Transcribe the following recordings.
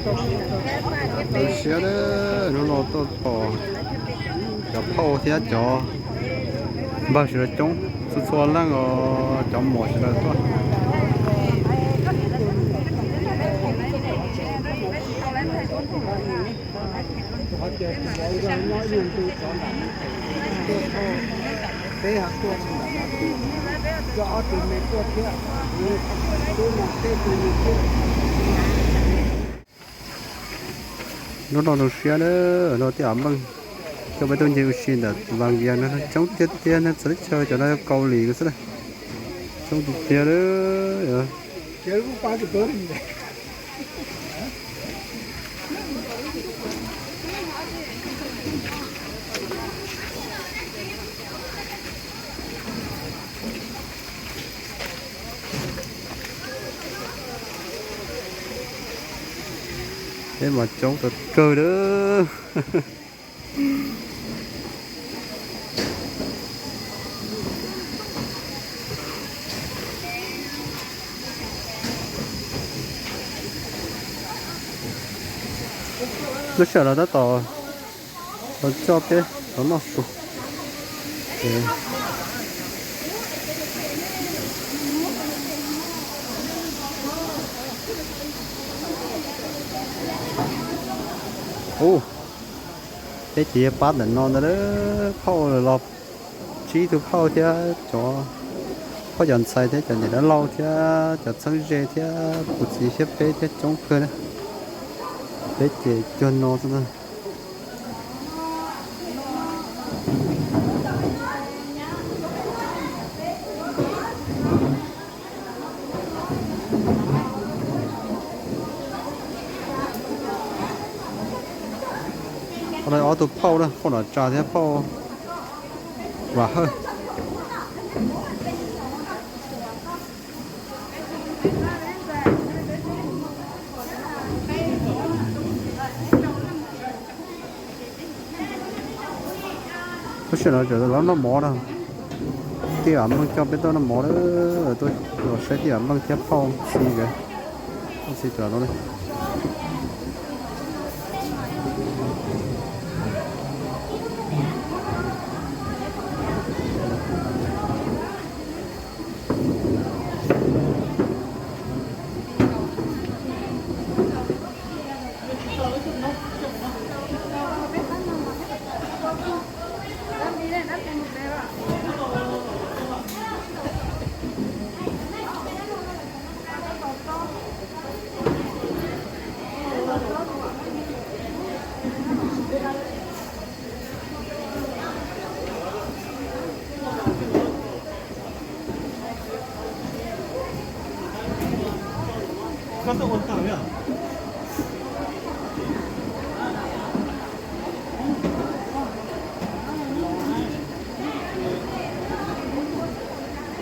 Zoo siab lawm, hnub no tuaj pom cov phauj thiab cov npawg sawv daws coob txhua txhua leej os, cov muam sawv daws tuaj. Hnub no zoo siab na, no tej av nplooj coj peb tuaj nce ua si ntawm Vaj Vias no coob tiag tiag na, txawv teb chaws cov no Kaus Lim xwb na, coob tiag tiag na. Peb mas coob kawg kawg lawm. Lub sij hawm no tab tom los coj peb los noj su. Ub, peb ces yog pab ntawm no ntag, phauj los tsib tug phauj thiab cov phauj cov ntxhais thiab cov niam dab laug thiab cov txheeb ze thiab kuv txiv thiab peb thiab coob kawg na. Peb ces cuag no xwb ntag. Qhov no ob tug phauj na, phauj Nom Tsa thiab phauj Vam Hawj. Lub sij hawm no tseem los noj mov na. Tej av nplooj coj peb tuaj noj mov na, tuaj los saib tej av nplooj thiab phauj txi nkawd, phauj txi cov no.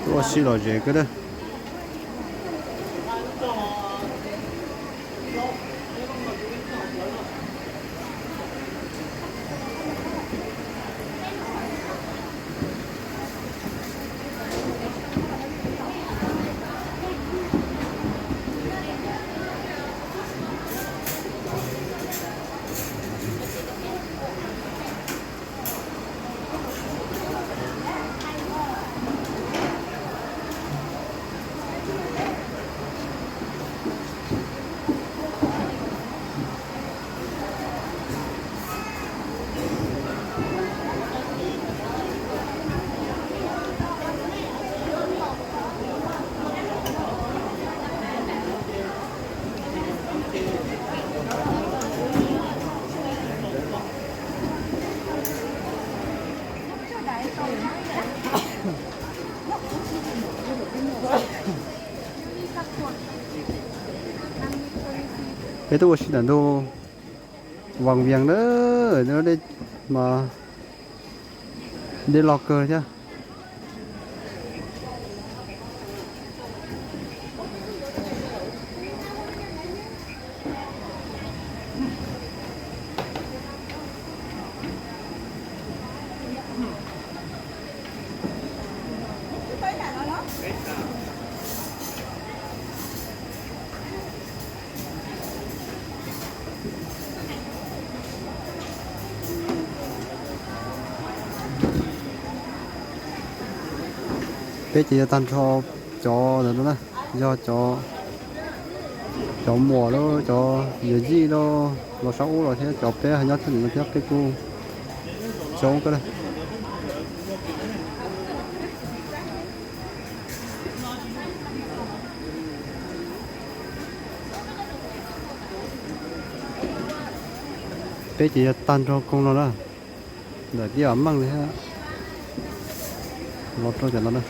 Tuaj ua si lom zem kawg na. Peb tuaj ua si ntawm ntug Vaj Vias na, dej mas dej loj kawg thiab. Peb ces yog tag nrho cov ntawm no na, yog cov, cov muam lab, cov yawm yij lab, los sab ub los thiab, cov peb ho nyob thaj ntawm no thiab, peb kuj coob kawg na. Peb ces yog tag nrho koog no na, ntawm tij Vam Meej li thiab, los rau cov no na.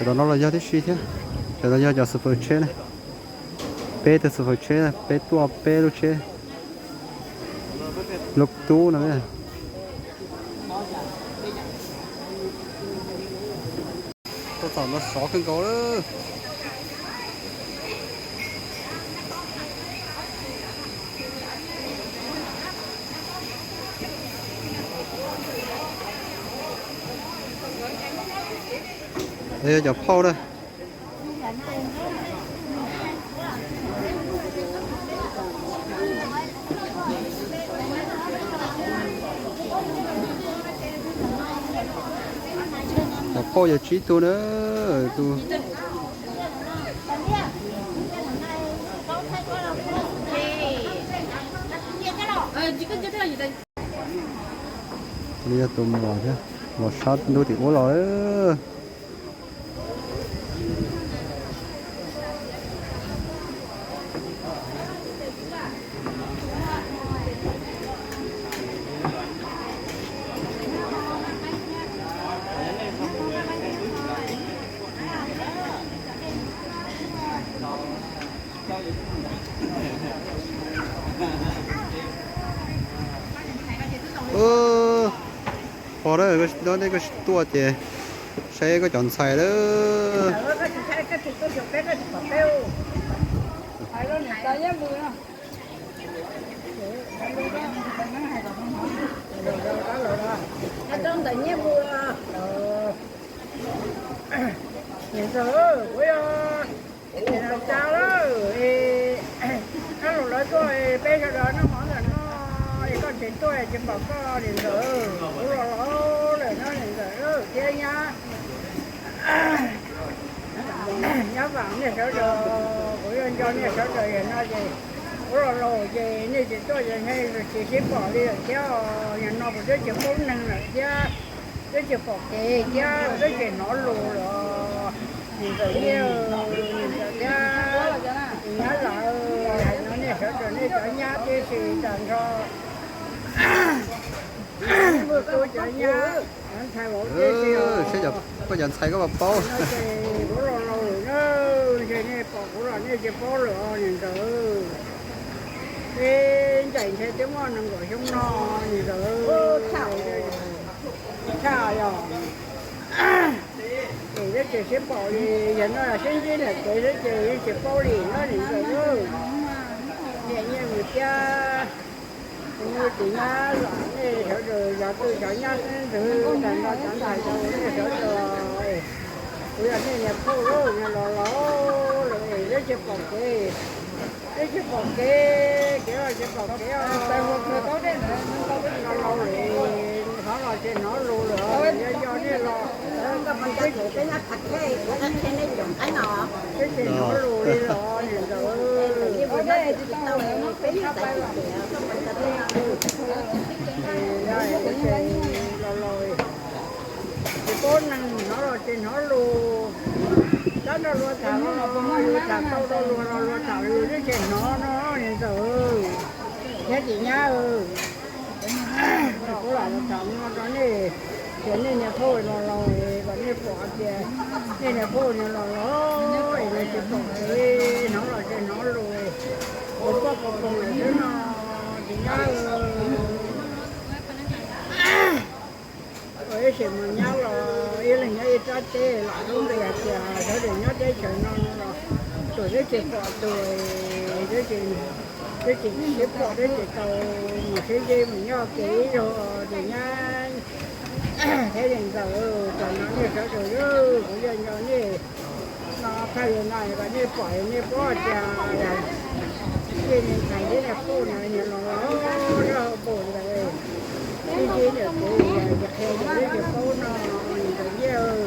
Cov no los yog tib si thiab. Cov no yog cov xus fawm tsheb na. Peb tug xus fawm tsheb, peb tuaj peb lub tsheb. Lub tub no. Tuaj txog no sov kawg nkaus lawm. Yog cov phauj na. Cov phauj yog tsib tug na, tus Li yog tus muam thiab, los sab ntuj tim ub los. Pog, nej koj tsis tuaj ces saib koj cov ntxhais lawm. Niam ntxawm, kuv yog niam ntxawm Tsa lawm. Koj los lawv tuaj, peb sawv daws noj mov ntawm no es koj tseem tuaj tsis pom koj niam ntxawm. Kuv los los lawm no niam ntxawm thiab nyab, nyab Vam, nej sawv daws, kuv yuav nco nej sawv daws yam no ces kuv los laus ces nej tsis tuaj ces nej tsis sib pom li lawm thiab. Yam no kuv twb tsis paub neeg lawm thiab, twb tsis pom kev thiab, twb tsis hnov lus lawm. Niam ntxawm Nyiaj, niam ntxawm thiab nyab lawv, hais no nej sawv daws nej cov nyab tib si tag nrho. Kuv cov nyab, ntxhais vauv tib si os. Koj cov ntxhais koj puas paub? Kuv los laus lawm na, ntshe nej pom kuv los nej tsis paub lawm os niam ntxawm. Peb ncaim ntshe twb muaj nees nkaum xyoo no niam ntxawm. Tshaj yog ces twb tsis sib pom li, yog no sib ntsib ntawm kev xwb ces yeej tsis paub li no niam ntxawm. Niam Nyiaj Mus thiab kuv tus nyab Vam, nej sawv daws yog tus cov nyab xeeb ntxwv tag nrho cov ntxhais rau nej sawv daws. Kuv yog nej niam phauj lawm, niam los laus lawm, twb tsis pom kev, twb tsis pom kev, kev los tsis pom kev os. Los laus lawm, hnov los tsis hnov lus lawm, yog yog nej los, twb tsis hnov lus li los niam ntxawm. Los laus tsis paub neeg, hnov los tsis hnov lus. Tab nrog luag tham los yus tham tau rau luag los luag tham yus twb tsis hnov no niam ntxawm thiab txiv nyab. Kuv lam tham no rau nej, tias nej niam phauj los laus kom nej pom tias nej niam phauj los laus es nws tsis pom kev, hnov los tsis hnov lus, ua poj ua phoom lawm xwb no txiv nyab. Ua ib sim mus nyab los ib leeg nyob ib sab teb los lub npe hais tias sawv daws nyob teb chaws no los tus twb tsis pom tus, Twb tsis, twb tsis pom, twb tsis tau mus sib ntsib mus nyob kev ib zaug ces nyab thiab niam ntxawm, tam no nej sawv daws kuv yog nco nej no thaj li no kom nej pom nej paub tias yog nej ntxhais thiab niam qub no niag los zaj hauv paus ntawd, sib ntsib niam kuv ces qhia yus tsis paub no niam ntxawm Nyiaj.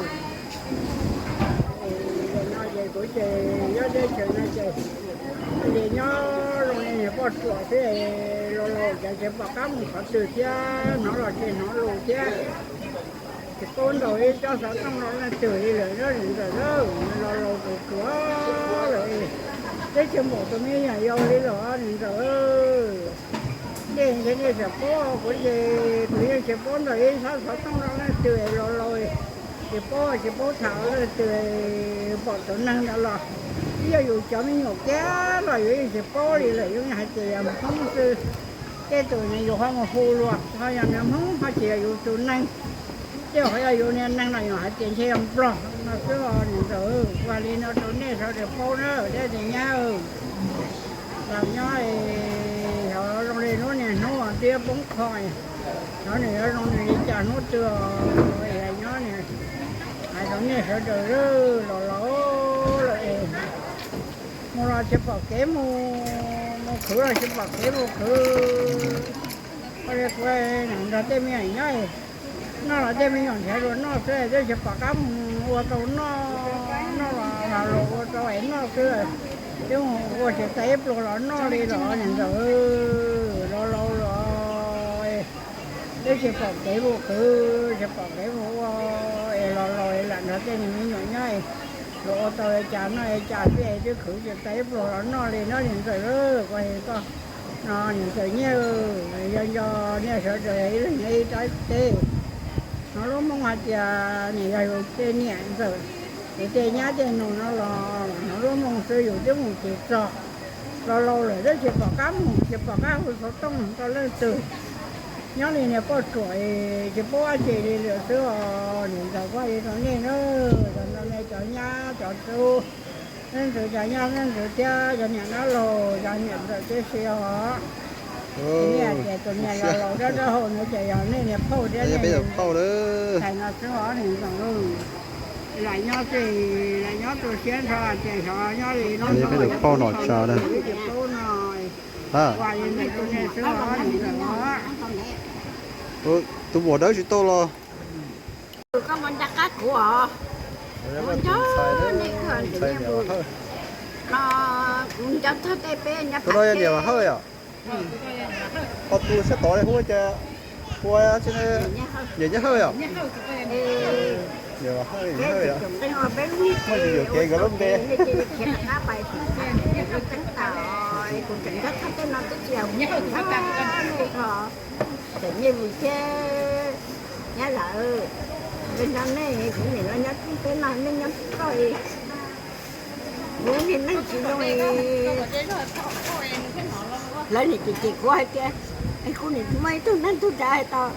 Ces no ces kuv ces nyob teb chaws no ces li nyob zoo li niag poj ruam xwb, los laus ces tsis pom qab mus qhov twg thiab, hnov los tsis hnov lus thiab. Tsis paub ntaus ib tsob xov tooj rau leej twg li lawm niam ntxawm, los laus tus ruam lawm, twb tsis npaum tus me nyuam yaus li los niam ntxawm. Nej ntshe nej tsis paub, kuv ces kuv yeej tsis paub ntaus ib tsob xov tooj rau leej twg, los laus tsis paub, tsis paub tham leej twg, pom tus neeg ntawd los twb yog yus cov me nyuam kiag los yus yeej tsis paub li lawm, yus hais tias yog Hmoob xwb. Tej tus ne yus ho mus hu luag ho yog niag Hmoob ho tsis yog yus tus neeg. Tej zaum ho yog yus niag neeg los yus hais tias ntshe yog Nplog no xwb os niam ntxawm. Ua li no rau nej sawv daws paub na dab tis nyab. Los nyob xyov zoo li lub niag hnub twb poob qho, xyov nws yuav zoo nws li cas hnub twg os. Nyob hais rau nej sawv daws los laus lawm es mus los tsis pom kev mus, mus khwv los tsis pom kev mus khwv. Ua li kuv nrog tej me nyuam nyob, noj los tej me nyuam nrhiav luag noj xwb, twb tsis pom qab mus ua tau noj, noj los los ua tau es noj xwb, twb mus ua tsis tau ib pluag los noj li los niam ntxawm, los laus los twb tsis pom kev mus khwv, tsis pom kev mus ua, es los laus es lam nrog tej me nyuam nyob, luag ua tau li cas noj li cas xwb es twb khwv tsis tau ib pluag los noj li no niam ntxawm. Kuv hais koj no niam ntxawm Nyiaj, yog nco nej sawv daws ib leeg nyob ib sab teb, hnov lub moo hais tias nim yog yus tej niam ntxawm, yus tej nyab tej nus no los hnov lub moo xwb yus twb mus tsis txog, los laus lawm twb tsis pom qab mus tsis pom qab hu xov tooj rau leej twg. Nyob li niag poj ruam tsis paub dab tsi li lawm xwb os niam ntxawm. Ua li rau nej na, cov ntawd ne cov nyab cov tub, leej ntxwv cov nyab leej ntxwv thiab cov niam dab laug cov niam ntxawm tib si os. Tias tus niam laus laus dawb dawb hau no ces yog nej niag phauj thiab niag phauj lawm. Tais no xwb os niam ntxawm. Lam nyob, lam nyob tu siab nrho ces xyov nyob li no peb tus phauj nom tswv no. Ua li ntawd rau nej xwb os niam ntxawm. Tus muam dawb tsis tau los. Koj muab nco qab kuv os. Kuv nco nej kawg, kuv nco txog tej peb nyob. Tus no yog niam Vam Hawj yom? Ho tus sab tod li hu ua cas, hu ua niam Nyiaj Hawj yom? Niam Vam Hawj, Nyiaj Hawj yom? Muaj tsis yuam kev nkawd lub npe. Kuv tseem nco txog tej no twb tsis yog kuv tseem nco txog nej mus thiab. Nyab lawm, nco nej, kuv nim los nyob thoob peb no nej nyob thoob koj li. Kuv niag neej tsis zoo li. Lawv nim cem cem kuv hais tias, es kuv nim tsis muaj ib tug neeg tug ntxhais hais tias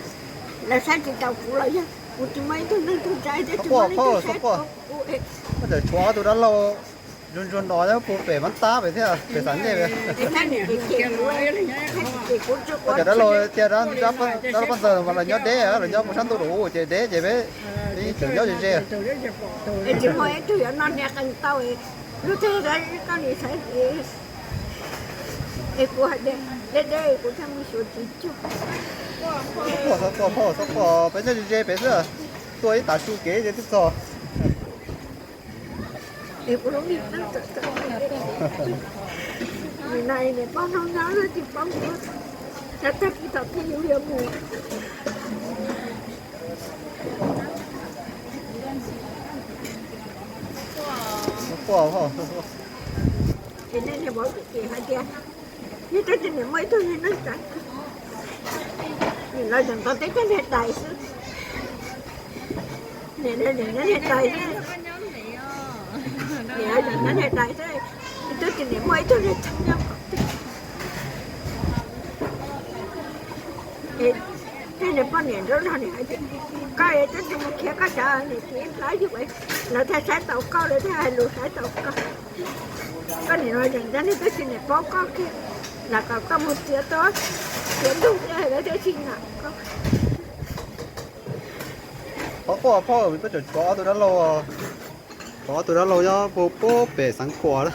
lawv saib tsis taus kuv los yog kuv tsis muaj ib tug neeg tug ntxhais thiab tsis muaj leej twg saib taus kuv. Tshuav ob tug dab laug ntsuag ntsuag no puag pem mab tab pem thiab pem xav nyej. Cov dab laug tias dab paj ntxawg mas los nyob deb, los nyob puag sab ntuj lawm ces deb ces peb tseem nyob ze ze. Tsis muaj ib tug yuav noj niag qee tau, lub teg koj nim saib. Es kuv hais tias deb deb kuv thiaj mus xyuas tsis cuag. Txhob quaj, txhob quaj, txhob quaj, peb nyob ze ze pem xwb, tuaj ib tav su kev ces twb txog. Es kuv lub me neej txawm txawm nim no es niam pog no nyob lawm tsis paub kuv, tag kis tom tej yus yuav mus. Txhob quaj, txhob quaj. Ces nej niag vauv txiv hais tias, ib tug tsis nim muaj ib tug niag neej tsa, nim no tseem ntaus teb coj niag dais xwb. Nim no tseem nyob niag dais xwb. Nim no tseem nyob niag dais xwb, ib tug tsis nim muaj ib tug niag tsa nyob. Es tej Poj niam nrog no niam hais tias, koj twb tsis mus khiav koj cov niam txiv plab yug, lawv thiaj saib taus koj, lawv thiaj hais lus saib taus koj. Koj niam no yeej ntag, nej twb tsis niam paub koj kiag, lam kom koj mus txiav tau, txiav ntuj thiab lawv thiaj tsis nam koj. Qhov quaj phauj, peb tseem tshuav ob tug dab laug, tshuav ob tug dab laug nyob puag pem Xeev Khuam.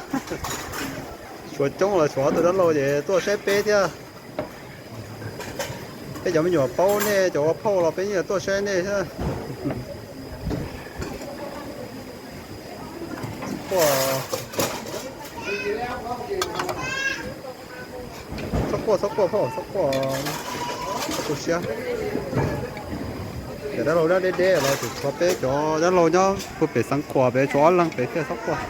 Tshuav coob los tshuav ob tug dab laug ces tuaj saib peb thiab. Peb cov me nyuam paub nej cov ua phauj los peb yeej tuaj saib nej thiab. Quaj. Txhob quaj, txhob quaj phauj, txhob quaj, txhob tu siab. Cov dab laug dab deb deb los tseem tshuav peb cov dab laug nyob puag pem Xeev Khuam pem, tshuav ob leeg pem thiab, txhob quaj.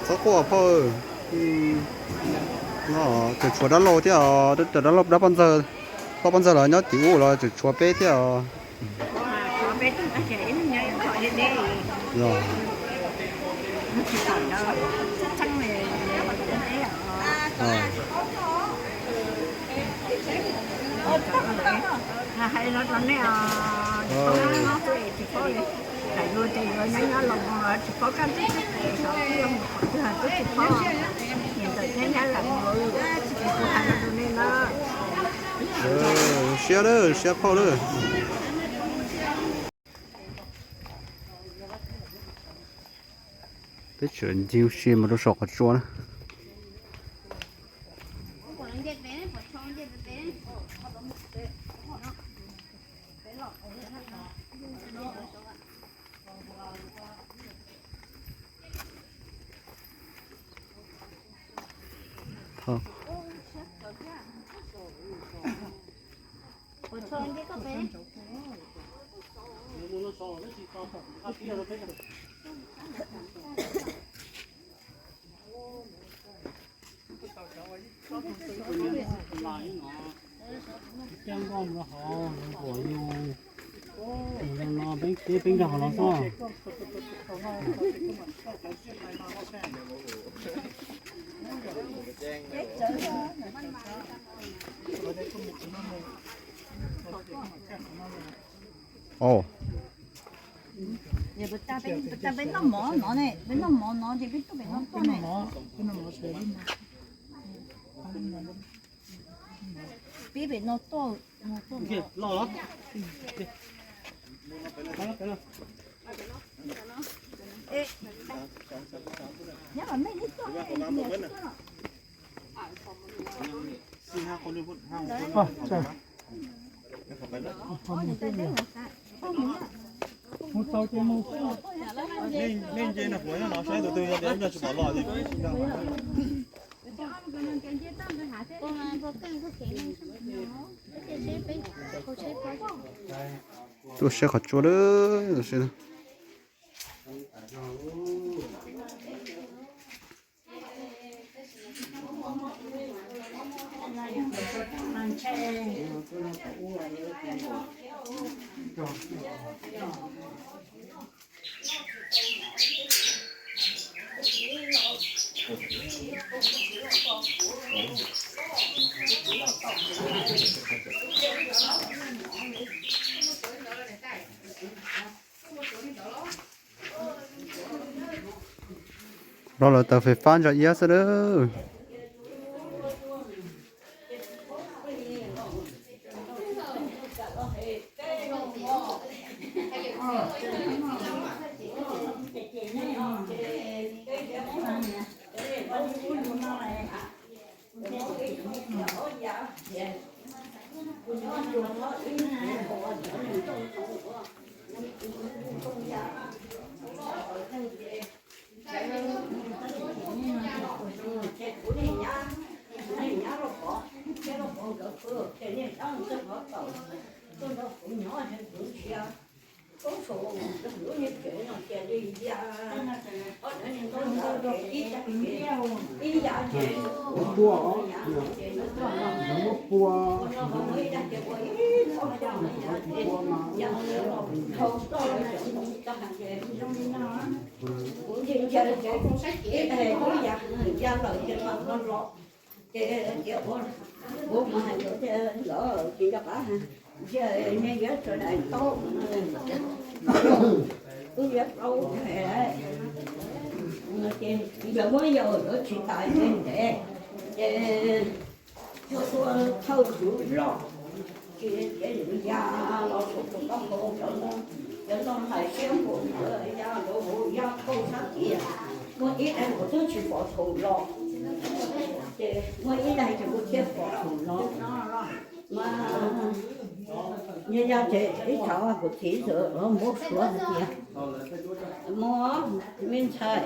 Txhob quaj phauj. No tseem tshuav dab laug thiab, dab laug dab poj ntxawg, poj ntxawg los nyob tim ub los tseem tshuav peb thiab os. Zoo siab lawm, zoo siab phauj lawm. Peb tseem ncig ua si mus rau saum qhov tsua na. Coj nkoj mus rau hauv, nquam yus, no peb tib peb nkag hauv no xwb. Ua, peb noj mov no ne, peb noj mov no ces peb tuaj pem no tuaj ne. Peb pem no tuaj. Nyob mam mej neb tuaj. Mus tau ces mus. Nej nce no, kuv nyob no saib tus twg nyob tsis pom los ces. Tuaj saib qhov tsua lawm. Rau lawv taws fais fab ntsa iab xwb lawm. Pua, muab pua, pua mas. Ces kuv mus hais tias, los tsis nco qab, ntshe nej yuav sawv daws tau, wb yuav tau, ces yog muab yau yuav tsis tas ntev ntev, ces yog ua thawj tswv loj, ces nws ya los saum tus taub hau cov no, cov no hais siab npaum ntawd ya los ya thauj sab tid, muaj ib daim kuv twb tsis pom thaum los, ces muaj ib daim ces kuv thiaj pom thaum los. Mas yog ces ib tsam kuv txiv txawm muab suav hais tias, mus, me ntxhais,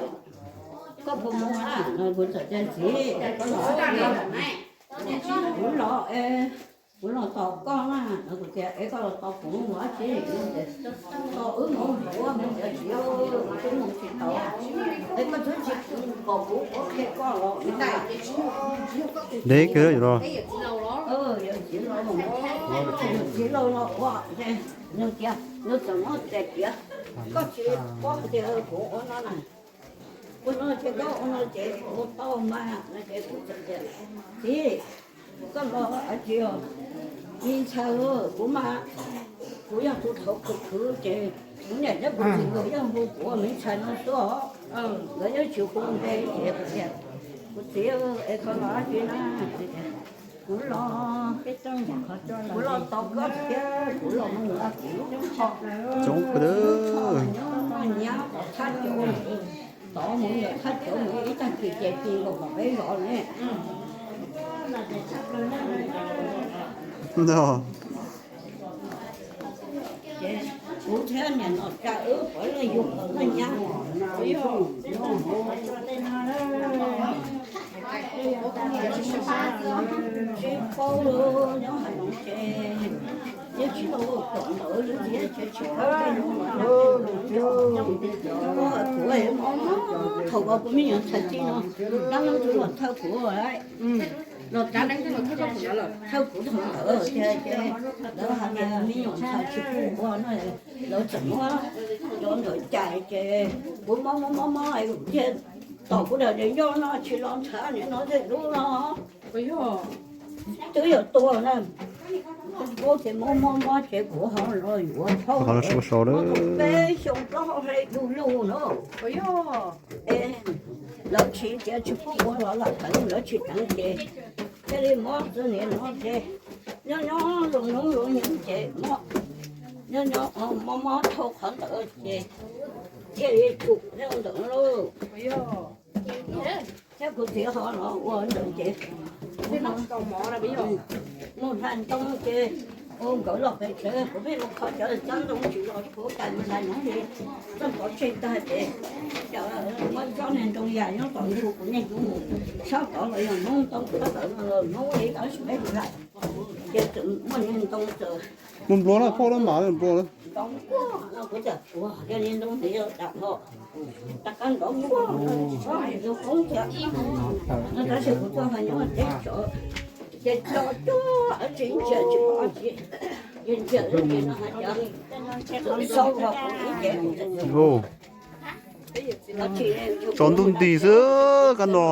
koj puas mus na? Kuv txawm tias, txiv, koj los, kuv los, kuv los tos koj na. Kuv tias, es koj los tos kuv mus dab tsi? Tos wb mus ua mus tias, txiv, wb mus tsis tau, es koj twb tsis kom kuv qhia koj los. Ntev kawg los. Yawm txiv laus los ua, nws tias, nws txawm muab tes tias, koj tsis paub tias kuv ua no na, ua no ces koj ua no ces ua tau mas no ces kuv txawm tias, txiv, koj los dab tsi os? Me ntxhais, kuv mas kuv yog tus thaum khwv khwv ces kuv niam thiab kuv txiv nkawd yeej hu kuv ua me ntxhais no xwb os, nkawd yeej tsis hu npe ces kuv tias, kuv txiv, es koj los dab tsi na? Kuv los, kuv los tos koj thiab kuv los mus ua kuv lub tsho, coob kawg, lub tsho nyob noj nyab tom thaj cov, tod mus ntawm thaj cov mus ib tag kis ces ti nkaus tom peb zos ne. Kuv thiab niam Nom Tsa wb puav leej yug kom noj nyab. Tsis paub lawm, nyob hais no ces yeej tsis tau kom ntawd li thiab ces tsis paub tej no. Kuv mob mob thaum uas kuv me nyuam ntxhais txij no, dab laug twb los thawj kuv, los thawj kuv thaum ntawd ces lawv hais tias me nyuam ntxhais tsis pub ua no, lawv txawm muab cov ntawd cais ces kuv mob mob mob mob thiaj tom kuv daim niag ncauj no tsis los ntshav niag no tej lub no. Twb yuav tuag na, kuv ces mob mob mob ces kuv ho los yuav thauj, peb xyoo plaub hau hle du lug na. Lawv tsis tias tsis pub ua los lam teev, lawv tsis teev ces thiaj li mob txog niaj no ces nyob nyob zoo hnub zoo nyoog ces mob, nyob nyob mob mob dhau qhov ntawd ces thiaj li tsum thiab ntawd lauj. Thiab kuv txiv ho los ua ntawd ces mus hla ntoo ces ua nkawd los pem tsev, kuv pheej mus kho cov tsob ntoo tsis los tshuav cais mus hlais hnub li, txoj pov tseg tag ces muaj tsob niag ntoo yas nyob tom ntug kuv niag hnub mus sab tod los yog hnub ntoo sab tod los hnub li tab sis peb hlais ces txawm muaj niag ntoo txawm nplua nplua na, phauj na, mas nplua na. Ntoo nplua no kuv tias ua yog niag ntoo ntawd yog dam no, rov qab ntov nplua no tsis tshua zoo qoob thiab no tab sis kuv tuaj hais nyob teb tso ces tso cuag dab tsi ntsia tsis pom dab tsi, ces ntsia ces no hais tias xau los kuv ib ces kuv txawm tso ntub nti xwb, kab no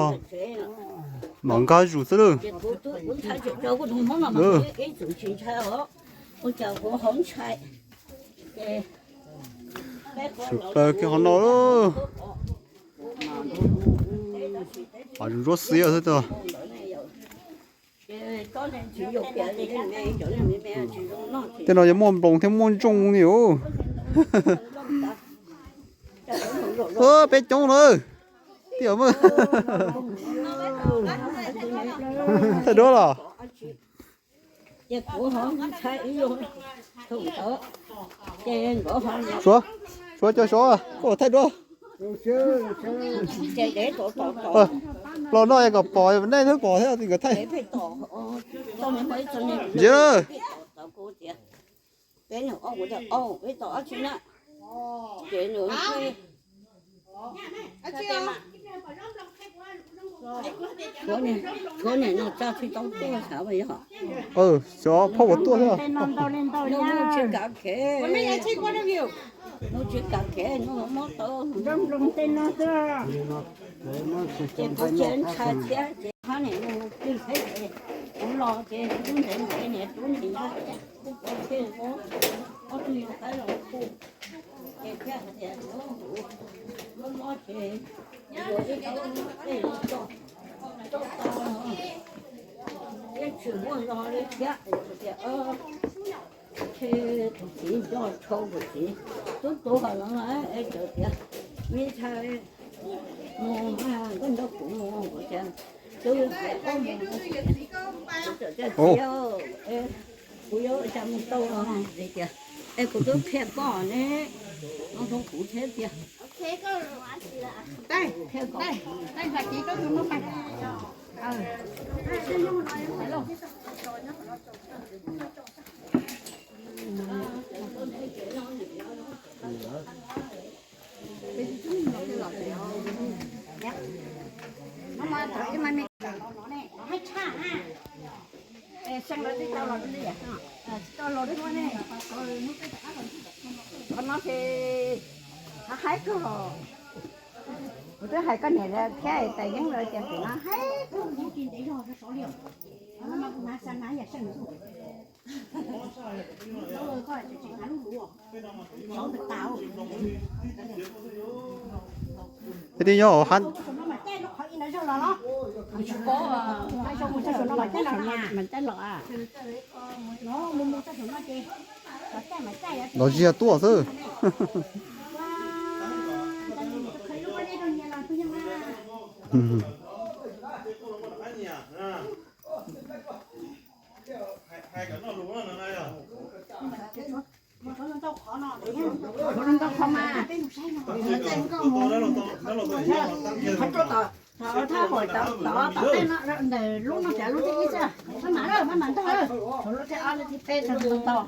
mam nkag zus xwb lawm. Ces kuv twb kuv ntshai tseem rau kuv tus hmoob no mas ib txwm tsis ntshai os, ua cas kuv ho ntshai. Ces peb qhov plaws kiag qhov no, ntsuab xiav xwb tag. Tej no yog muaj nploos thiab muaj ntsooj li os. Peb coob na. Tiam mas thaij duab los. Suav, suav cov suav, koj thaij duab. Los noj es kom pom nej thiab pom thiab nkawd thaij. Ntsia. Ces nws tshuav niag, tshuav niag no tsa tsis tau tuaj xav yog. Xyov phauj puas tuaj thiab. Nws tsis kam khev, nws tsis kam khev, nws mob tau. Ces kuv cia ntshai thiab ces hab niam nug plig thiab ces kuv los ces kuv ntev ntev niam tub niam nyab kuv ua thiaj muab ob tug nyuag qaib los hu ces thiaj hais tias mob mob ces yuav ib tau tej los tso, tso tau, yeej tsis muaj zog li thiab. Tias, ntshe tus txiv nco tshau tus txiv tub tuag no es txawm tias me ntshai mus, koj nrog kuv mus, kuv tias twb tias koj mus, kuv txawm tias txiv, kuv yuav ua cas mus tau no. Tias es kuv twb qhia koj ne, no rau kuv thiab tias qhia koj. Qhov no ces haib kawg. Kuv twb hais koj niam thiab tais yeeb lawv tias tus no haib kawg. Thiab yog hab. Los ziag tuaj xwb. Thov thab hauj tom tom tej no ntawm lub no, lub thib ib xwb, maj mam lawm, maj mam ntog lawm, lub thib ob lub thib peb tau tau.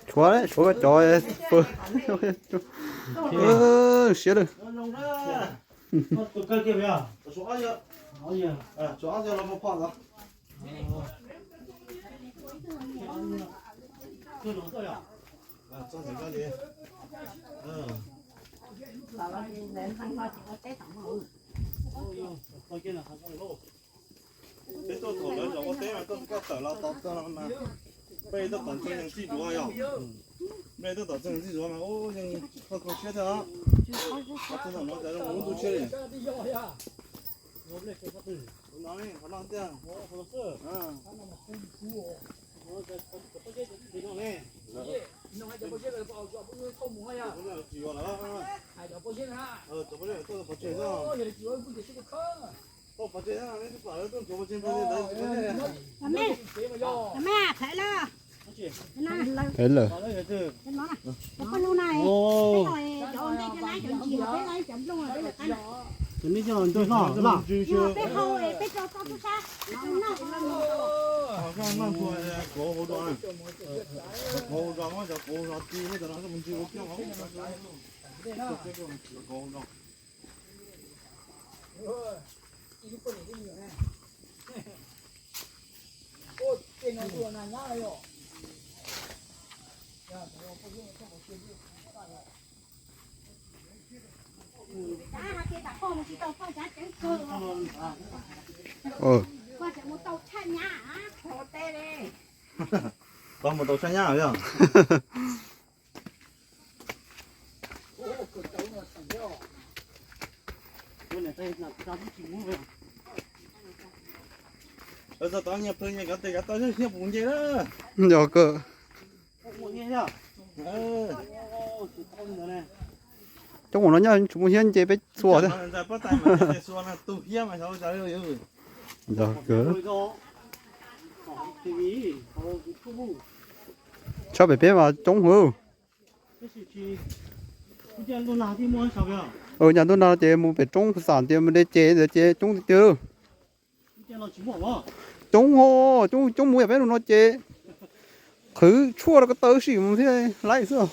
Tshuav, tshuav cov pw siab lawm. Peb tuaj thaum lawv zov ua teb mas tuaj koj tawm los tod tuaj los mas, peb tuaj tom txog yeej txij duav yog, peb tuaj tom txog yeej txij duav mas ub yeej kho kho siab thiab os. Txog thaum no cas zoo lub ntuj tshiab li. Qhov no tiag. Tsis yuav lawm. Cov pov tseg xwb. Tau pov tseg xwb, nej twb pom lawv tuaj ntxuav pov tseg npawg ntawd. Mej, mej, thaiv lawm. Thaiv lawm. Cov poj lug na, cov ntej cov lab cov ntsis, peb lab cov nplooj peb lawv qab. Cov nej coj nrog noj laj. Peb hau peb tso toj tub sab. Noj noj noj ntua kauv hauv zos, kauv hauv zos muab cov kauv hauv zos ti muab cov no coj mus ntsis ua kiab hauv. Kauv hauv zos. Koj mus tau sab nyab yog. Txog tod nyias pw nyias kav tes kav taw thiab, siab puv nce na. Yog kawg. Coob ua no nyob tsis muaj hiab nce peb txhua thiab. Yog kawg. Tshaj pem peb mas coob hwv. Nyaj ntuj nag ces mus pem roob xam tias mus de ces ntawd ces coob tiag tiag. Coob ho, coob coob mus yam peb lus no ces qhwv tshuaj rau ko taw sim mus thiab laib xwb.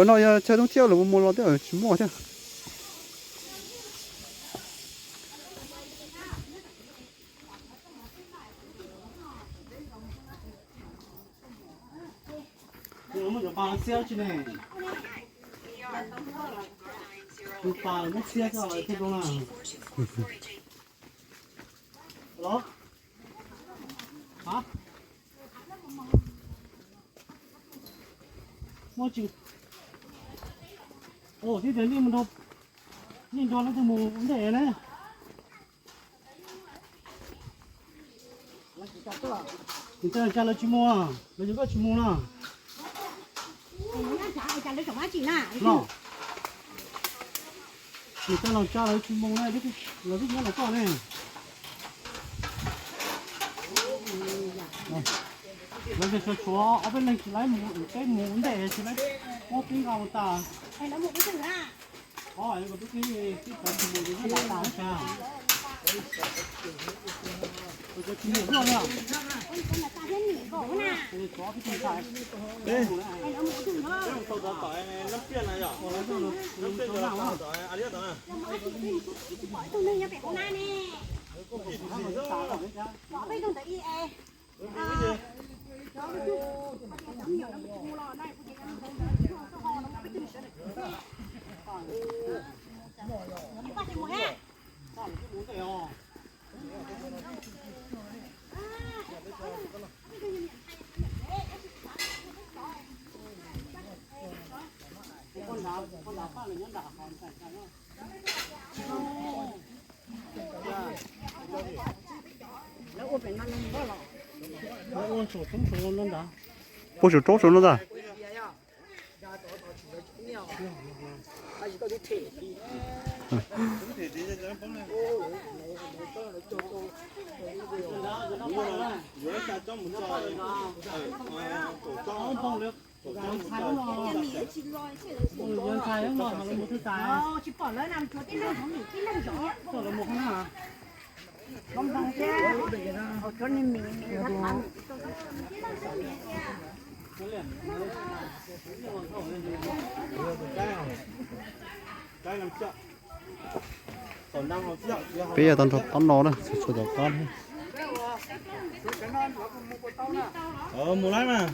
No yog chaw toob thiab lawv mus mus los thiab tsis muaj thiab. Muaj tsis? Ua tib tias nej nrog leej twg mus ntej na. Nws tsa los tsa lawv tsis mus, lawv yog koj tsis mus no. No, nws tsa los tsa lawv tsis mus na, lawv twb nyob los koj ne. Lawv tias tshuav tshuav ob peb leeg tsis laib mus, peb mus ntej tsis laib muab pib nqa mus tas. Os, peb tib tib tsis mus tas tas tas. Puag saum roob saud no ntag. Peb yog tau nrog pab no na, txhua txhua tom qab. Mus lawm mas.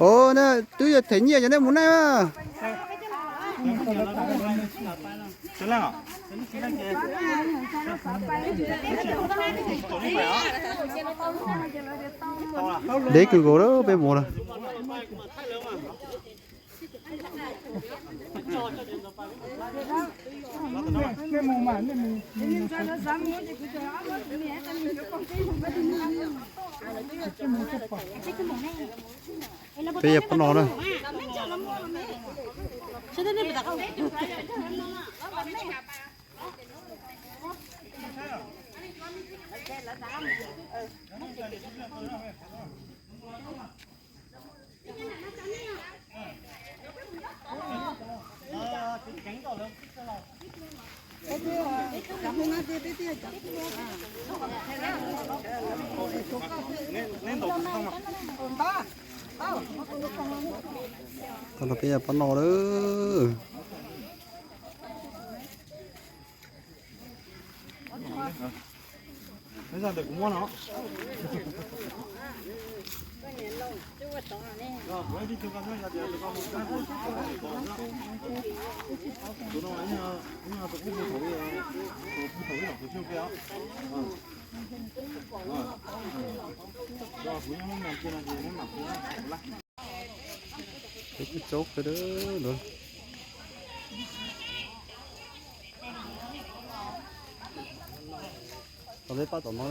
Os, na twb yog them nyiaj cov nej mus na. Deb kawg nkaus lawm peb mus lawm. Peb yog pab no na. Tau los peb yog pab no lawm. Peb kuj caub kawg lawm. Tom peb pab tom no.